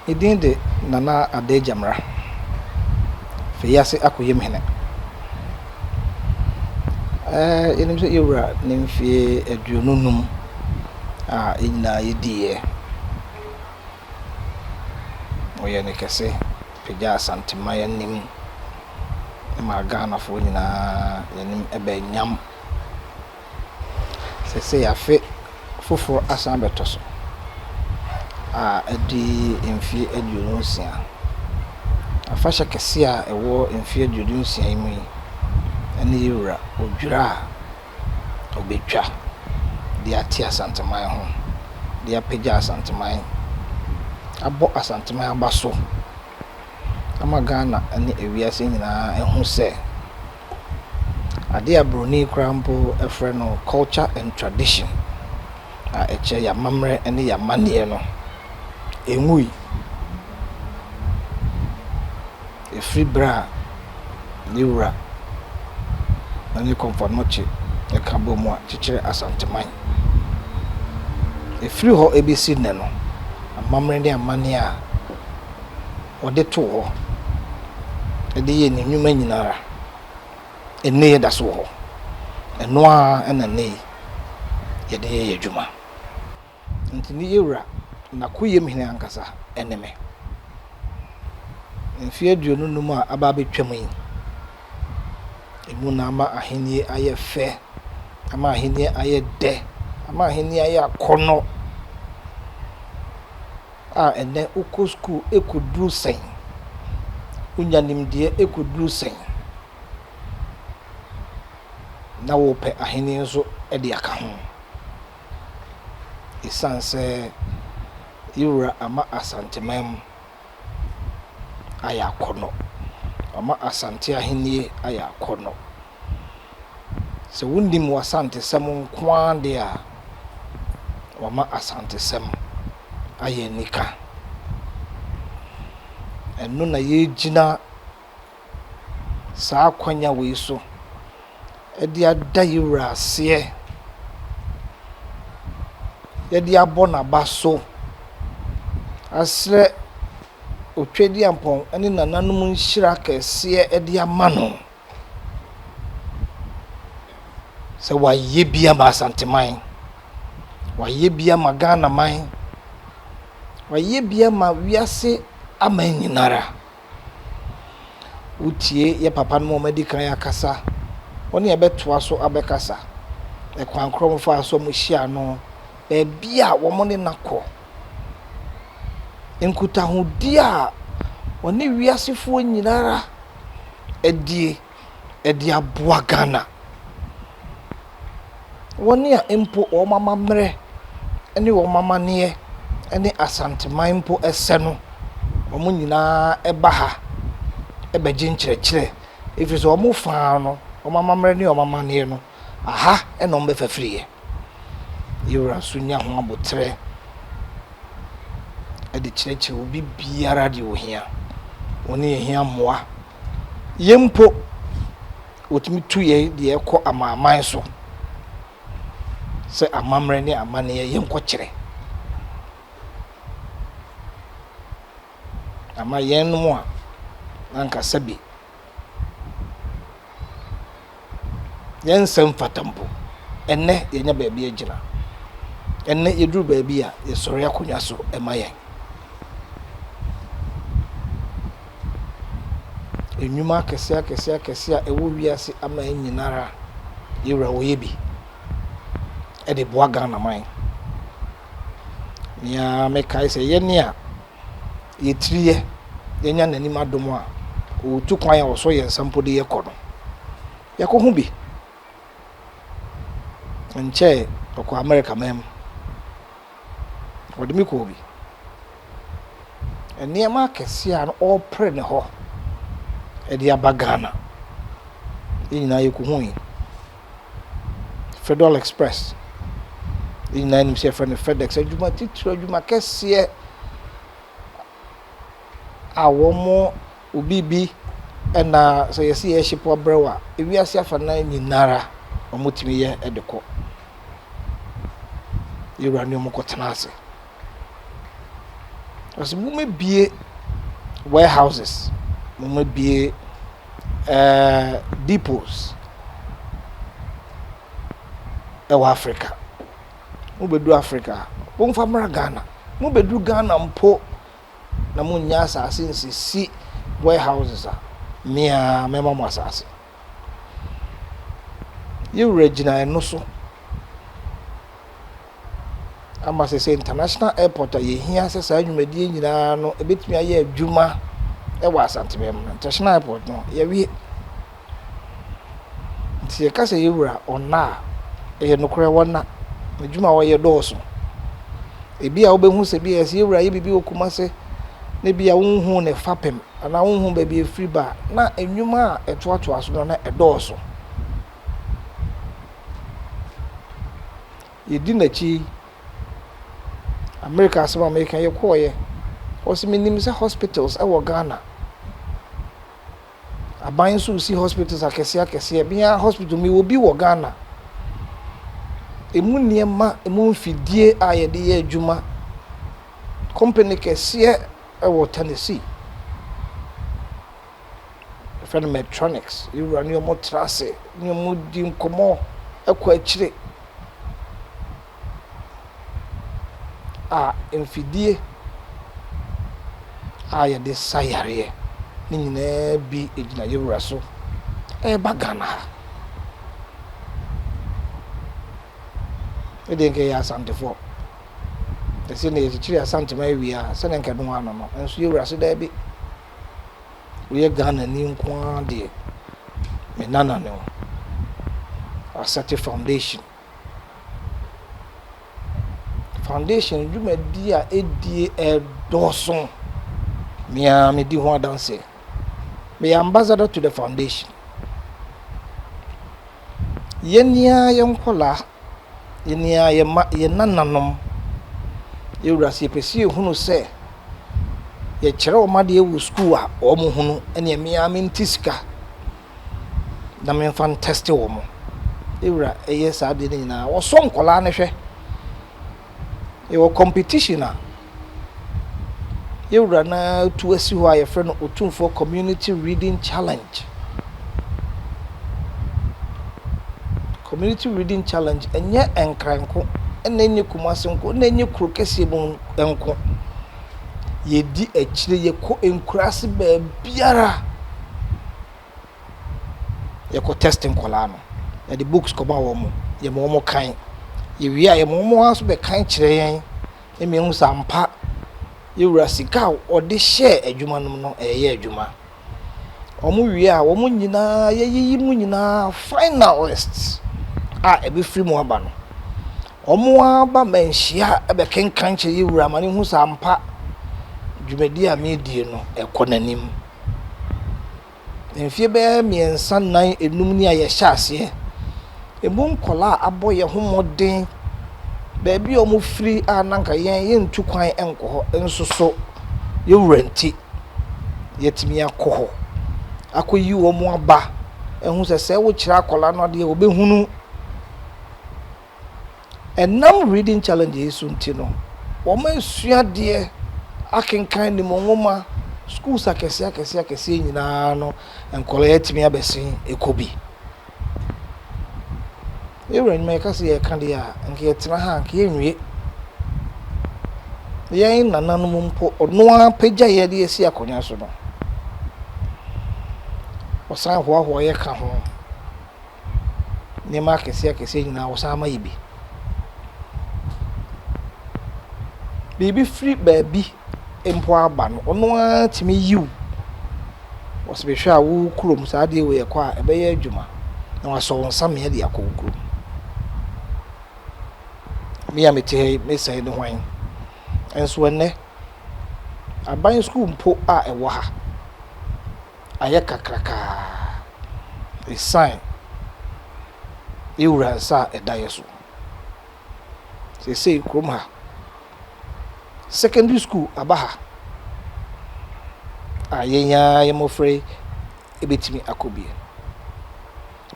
Ne din de Nana Adei Gyamera, Feyiase Akoyim Hene. Ɛɛ yɛnim sɛ yɛwura ne mfeɛ 25 a yɛn nyinaa yɛdiiɛ. Ɔyɛɛ ne kɛse pagyaa Asanteman anim maa Ghanafoɔ nyinaa yɛn anim bɛɛ nyam. Seesei afe foforɔ asan abɛtɔ so a adi mfeɛ 26. Afahyɛ kɛseɛ a ɛwɔ mfeɛ 26 yi mu yi ne yɛn wura Odwira a ɔbɛtwa de ate Asanteman ho, de apagya Asanteman, abɔ Asanteman aba so ama Ghana ne ewiase nyinaa ahu sɛ Adeɛ a buroni koraa mpo frɛ no culture and tradition a ɛkyerɛ yɛn amammerɛ ne yɛn amanneɛ no, ɛnwui. Ɛfiri berɛ a ne wura ne Komfo Anokye ka bɔɔ mu a kyekyerɛ Asanteman. Ɛfiri hɔ bɛsi nnɛ no, amammerɛ ne amanneɛ a wɔde too hɔ de yɛɛ ne nnwuma nyinara, ɛnnɛ yi ɛda so wɔ hɔ. Ɛno ara na nnɛ yi yɛde yɛ yɛn adwuma. Nti ne yɛwura Nakoyem hene ankasa ne me. Mfeɛ 25 a aba abɛtwam yi, ɛmu na ama ahennie ayɛ fɛ, ama ahennie ayɛ dɛ, ama ahennie ayɛ akɔnnɔ. A ɛnnɛ wokɔ sukuu kɔduru sɛn? Wonya nimdeɛ kɔduru sɛn? Na worepɛ ahenni nso de aka ho. Ɛsiane sɛ yɛn wura ama Asanteman mu ayɛ akɔnnɔ, wama Asante ahennie ayɛ akɔnnɔ. Sɛ wonnim w'Asantesɛm nko ara deɛ a, wama Asantesɛm ayɛ anika. Ɛno na yɛgyina saa akwanya wei so de ada yɛn wura aseɛ, yɛde abɔ n'aba so asrɛ Otwedeampɔn ne nananom nhyira kɛseɛ de ama no. Sɛ wayɛ bi ama Asanteman, wayɛ bi ama Ghanaman, wayɛ bi ama wiase aman nyinara. Wotie yɛ papa nom a wɔadi kan akasa, wɔne yɛbɛtoa so abɛkasa. Ɛkwan korɔ wɔfaa so a wɔhyia no, baabi a wɔn ne no akɔ, nkutahodie a wɔne wiasefoɔ nyinara adie de aboa Ghana. Wɔn a mpo wɔn amammerɛ ne wɔn amanneɛ ne Asanteman mpo sɛ no, wɔn nyinaa ba ha bɛgye nkyerɛkyerɛ ɛfiri sɛ wɔn fa no, wɔn amammerɛ ne wɔn amanneɛ no, aha na wɔbɛfa firiiɛ. Yɛn wura nso nya ho aboterɛ de kyerɛkyerɛ obi biara deɛ ohia. Wɔn a ɛhia mmoa. Yɛn mpo, wɔtumi tu yɛn deɛ ɛkɔ amanaman so sɛ amammerɛ ne amanneɛ yɛnkɔkyerɛ. Ama yɛnom a na anka sɛbe Yɛn nsɛm mfata mpo. Ɛnnɛ yɛanya baabi agyina. Ɛnnɛ yɛduru baabi a, yɛsɔre akonnwa so ma yɛn. Nnwuma akɛseɛ akɛseɛ akɛseɛ a ɛwɔ wiase aman nyinara, yɛwura wɔyɛ bi de boa Ghana man. Nea mekae sɛ yɛne a yɛ tiri yɛ, yɛnya n'anim adom a, ɔretu kwan a ɔsɔ yɛn nsa mpo de yɛ kɔ no, yɛkɔho bi. Nkyɛe ɔkɔ Amerika man mu. Ɔde me kɔɔ bi. Nneɛma akɛseɛ a na ɔrepere ne hɔ de aba Ghana. Yɛn nyinaa yɛkɔhui. Federal Express. Yɛn nyinaa nim sɛ yɛfrɛ no FedEx. Adwuma titire, adwuma kɛseɛ a wɔn obi bi na sɛ yɛsi yɛ ship abrɛ wo a, ewiase afanan nyinara wɔtumi yɛ de kɔ. Yɛwura ne wɔn kɔtena ase. Ɔse mommɛbue warehouses, mommɛbue depots ɛwɔ Africa. Mobɛduru Africa a, momfa mmra Ghana. Mobɛduru Ghana mpo na monnya asase nsisi warehouses a, me ara mɛma mo asase. Yɛn wura gyina ɛno so ama sɛ sɛ international airport a yɛhia sɛ saa nnwumadie nyinaa no ɛbɛtumi ayɛ adwuma ɛwɔ Asanteman mu no, international airport no yɛawie. Nti yɛka sɛ yɛn wura ɔnna a, ɛyɛ nokorɛ wɔnna. N'adwuma a ɔyɛ dɔɔso. Ebi a wobɛhu sɛ bi a yɛsɛ yɛn wura yɛ biribi wɔ Kumase na ebi a wonhu ne fapem anaa wonhu baabi ɛfiri ba a, na nnwuma a ɛtoatoa so no na ɛdɔɔso. Yɛdi n'akyi, Amerika asɛm a meka yɛkɔɔeɛ, ɔse menim sɛ hospitals ɛwɔ Ghana. Aban nso resi hospitals akɛseɛ akɛseɛ. Me ara hospital mewɔ bi wɔ Ghana. Ɛmu nneɛma, ɛmu mfidie a yɛde yɛ adwuma. Company kɛseɛ wɔ Tennessee. Yɛfrɛ no Medtronics. Yɛn wura ne wɔn tra ase ne wɔn di nkɔmmɔ kɔ akyire. A mfidie a yɛde sa yareɛ ne nyinaa bi gyina yɛn wura so reba Ghana ha. Ɛdeɛ nka yɛyɛ Asantefoɔ. Ɛsɛ na yɛkyekyere Asanteman awie a, sɛdeɛ nka ɛno ano no, nso yɛn wura se daabi. Woyɛ Ghanani nko ara deɛ, me nana ne wo. Asate Foundation. Foundation dwumadi a ɛdie ɛdɔɔso. Me ara medi ho adanseɛ. Meyɛ ambassador to the foundation. Yɛn ara yɛn nkwadaa, yɛn ara yɛn mma, yɛn nananom, yɛn wura sɛ yɛpɛ sɛ yɛhunu sɛ yɛkyerɛ wɔn adeɛ wɔ sukuu a wɔhunu ɛnneɛ me ara mente sika. na memfa ntɛste wɔn. Ewura ɛyɛ saa adeɛ no nyinaa. Wɔsɔ nkwadaa no hwɛ. Yɛwɔ competition a yɛwura no ara tu asi hɔ a yɛfrɛ no Otumfoɔ Community Reading Challenge. Community Reading Challenge ɛnyɛ Nkran nko, ɛna ɛnyɛ Kumasi nko, ɛna ɛnyɛ kuro kɛseɛ mu nko. Yɛdi akyire, yɛkɔ nkuraase baabiara. Yɛkɔ test nkwadaa no. Yɛde books kɔma wɔn, yɛma wɔn kan. Yɛwie a, yɛma wɔn ara nso bɛkan kyerɛ yɛn ma yɛhu sɛ ampa yɛwura sika a ɔde hyɛɛ adwuma no mu no, ɛreyɛ adwuma. Wɔwie a, wɔn nyinaa, yɛyiyi mu nyinaa finalists a ɛbɛfiri mu aba no. Wɔn ara ba manhyia bɛkenkan kyerɛ yɛwura ma no hu sɛ ampa dwumadi a meredie no, ɛkɔ n'anim. Mfeɛ bɛyɛ mmiɛnsa, nnan, nnum ni a yɛhyɛ aseɛ. Ɛmu nkwadaa a abɔ yɛn ho mmɔden, baabi a wɔfiri a na anka yɛn yɛntu kwan nkɔ hɔ nso so, yɛn wura nti, yɛatumi akɔ hɔ akɔyi wɔn aba. Ahu sɛ sɛ wokyerɛ akwadaa no adeɛ a, ɔbɛhunu. Ɛnam Reading Challenge yi so nti no, wɔasua adeɛ, akenkan nim nwoma, schools akɛseɛ akɛseɛ akɛseɛ nyinaa no, nkwadaa yi atumi abɛsen kɔ bi. Yɛn wura nnwuma yɛka sɛ yɛreka deɛ a, nka yɛtena ha a, nka yɛnwie. Yɛn nananom mpo, ɔno ara pagya yɛn de asi akonnwa so no, ɔsan hoahoa yɛ ka ho. Nneɛma akɛseɛ akɛseɛ nyinaa wɔsan ma yɛ bi. Biribi firi baabi mpo aba no, ɔno ara tumi yi wo. Ɔse mehwɛ a wo kurom saa adeɛ wei ɛkɔ a ɛbɛyɛ adwuma na wasɔ wo nsa mea de akɔ wo kurom. Me a mete ha yi mesɛe ne hwan? Nso ɛnnɛ aban sukuu mpo a ɛwɔ ha ayɛ kakrakaa esiane yɛn wura nsa a ɛda yɛn so. Seesei kurom ha, secondary school aba ha a yɛn ara yɛn mmɔfra yi bɛtumi akɔ bi.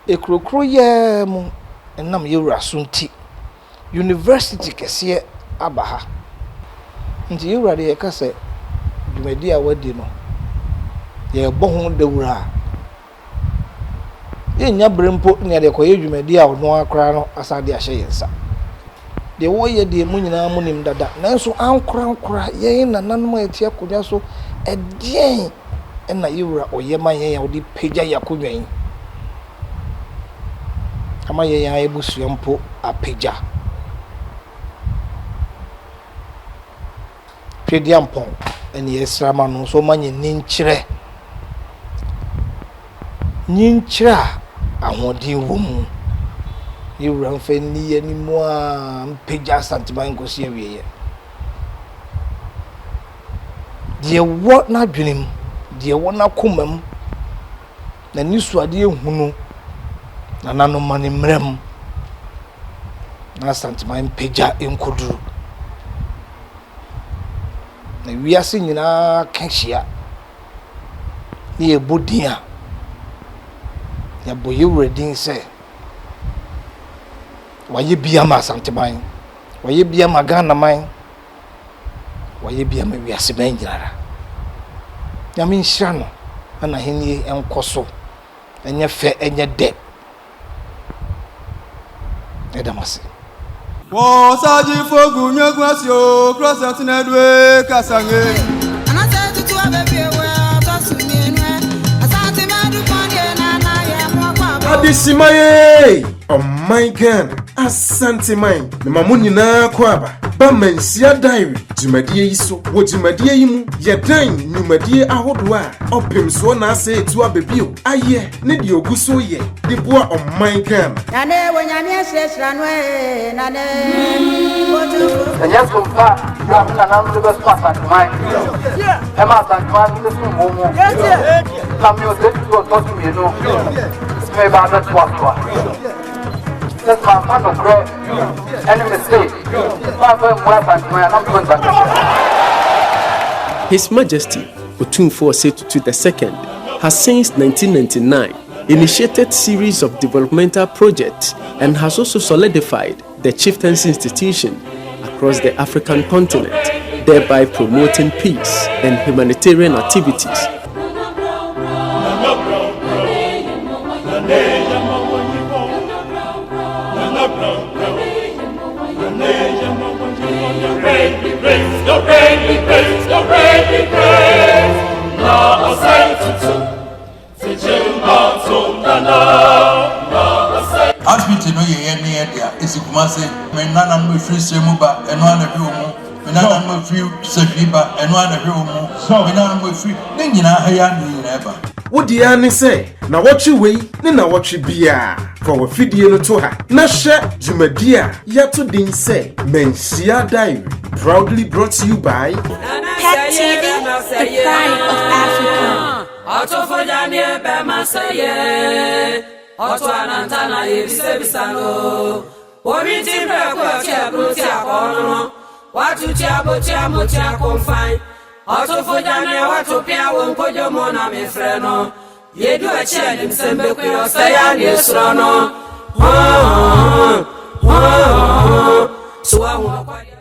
Ekuro koro yi ara mu, ɛnam yɛn wura so nti, University kɛseɛ aba ha. Nti yɛn wura deɛ yɛka sɛ dwumadi a wadi no, yɛrebɔ ho dawuro a, yɛnnya bere mpo na yɛde kɔyɛ dwumadi a ɔno ara koraa no asan de ahyɛ yɛn nsa. Deɛ wɔreyɛ deɛ mo nyinaa monim dada, nanso ankorankora yɛn nananom a yɛte akonnwa so, ɛdeɛn na yɛn wura ɔyɛ ma yɛn a ɔde pagya yɛn akonnwa yi ama yɛn ara abusua mpo apagya? Twedeampɔn ne yɛsrɛ ama no nso ɔma yɛn nyinkyerɛ, nyinkyerɛ a ahoɔden wɔ mu. Ne wura mfa nni yɛn anim a mpagya Asanteman nkɔsi awieɛ. Deɛ ɛwɔ n'adwene mu, deɛ ɛwɔ n'akoma mu, n'anisoadeɛ hunu, nananom ma ne mmra mu na Asanteman mpagya nkɔduru. Na wiase nyinaa ka hyia ne yɛbɔ din a, yɛabɔ yɛn wura din sɛ wayɛ bi ama Asanteman, wayɛ bi ama Ghanaman, wayɛ bi ama wiase man nyinara. Nyame nhyira no na n'ahenni nkɔ so nyɛ fɛ nyɛ dɛ. Yɛda mo ase. Wɔ sagyefo gu nyagu ase o, krɔsɛ tena due kasange. Adesima yee! Ɔman Ghana, Asanteman, mema mo nyinaa kɔ aba ba Manhyia Diary dwumadie yi so. Wɔ dwumadie yi mu, yɛdan nnwumadie ahodoɔ a ɔpem soɔ na asɛ etu aba bio ayɛ ne deɛ ɔgu so reyɛ de boa ɔman Ghana. Nane wɔ Nyame ahyirahyira no ee nane otumfo. Ɛnyɛ som pa a me nananom de bɛsom Asanteman ɛma Asanteman nso bɛsom wɔn mu na me ɔsɛ tutu ɔtɔ so mmienu meba abɛtoatoa sɛ sɛ mamfa nokorɛ ɛne me se mamfa mmu Asanteman a na mto ntakɛseɛ. His Majesty Otumfuo Osei Tutu II has since 1999 initiated series of developmental projects and has also solidified the chieftaincy institution across the African continent, thereby promoting peace and humanitarian activities. Hospital no yɛ yɛn ne yɛn dea. Esi Kumasi. Me nananom efiri serɛ mu ba, ɛno ara na ɛhwɛ wɔn mu. Me nananom efiri Sahwi ba, ɛno ara na ɛhwɛ wɔn mu. Me nananom efiri, ne nyinaa ha yi ara na yɛn nyinaa ɛba. Wo deɛ ara ne sɛ nawɔtwe wei ne nawɔtwe biara fa w'afidie no to ha na hwɛ dwumadie a yɛato din sɛ Manhyia Diary proudly brought to you by. Pet TV, the pride of Africa. Ɔtofo gyaneɛ bɛma sɛ yɛ ɔto ananta na yɛbisabisa no obi ti prɛko ɔte aburo ti akɔɔ no no wato tia botia mo tia komfan ɔtofo gyaneɛ wato pia wo nkodwo mu na mefrɛ no yɛdu akyi anim sɛ mbɛkui ɔsɛ yɛ aneɛ soro no so wahu ɔkwadeɛ.